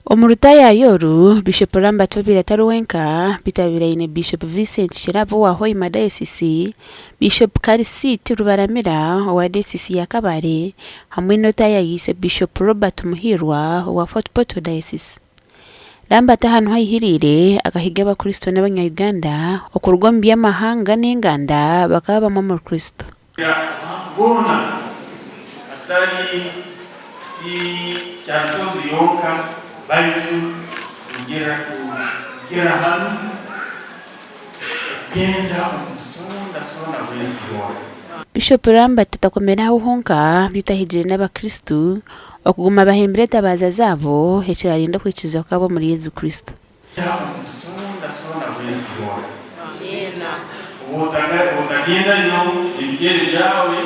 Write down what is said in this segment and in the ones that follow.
Omu rutayaayo oru, Bishop Lambert obaire atari wenka beitu abaire aine Bishop Vincent Kirabo owa Hoima Diocese, Bishop Kalisiiti Rubaramira owa Diocese ya Kabale hamwe n'otaayayiise Bishop Robert Muhiirwa owa Fort Portal Diocese. Lambert aha niho aihiriire akahiga abakristo n'abanya Uganda okuruga omu by'amahanga n'enganda bakaba bamwe omuri Kristo. Abantu boona hatari ti Kyarusozi yonka baitu kurugiirira kugira hanu okugenda omu sonda soona bw'ensi yoona. Bishop Lambert takomire aho honka beitu ahigire n'abakristo okuguma bahembire etabaaza zaabo ekirarinda okwikiriza kwabo omuri Yesu Kristo. Omu sonda soona bw'ensi yoona. Obu otagendayo ebigyere byawe,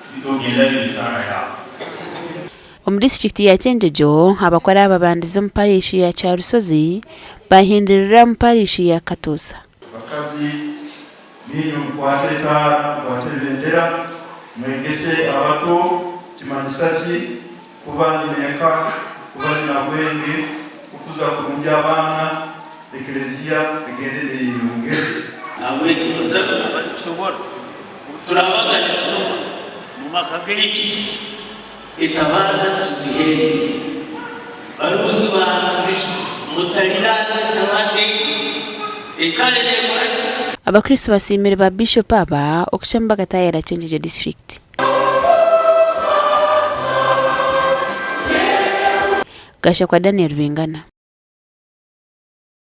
beitu ogendayo n'esaara yaawe. Omu disiturikiti ya Kyenjojo, abakora ababandize omu parishi ya Kyarusozi bahindirira omu parishi ya Katuusa. Bakazi, niinywe mukwate etaara, mukwate ebendera, mwegese abato kimanyisa ki kuba nyineeka, kuba nyinabwenge, kukuza kurungi abaana, Ekelezia egende neyeyongera. Nahabweki bazaire abarikusobora, obu turabaganiriza omu maka gaitu, etabaaza tuziheere. Barungi ba Kristo, mutariraza etabaaza egi, ekare neekora ki? Abakristo basiimire ba Bishop aba okucwamu bakataayira Kyenjojo District. Gashakwa Daniel Bingana.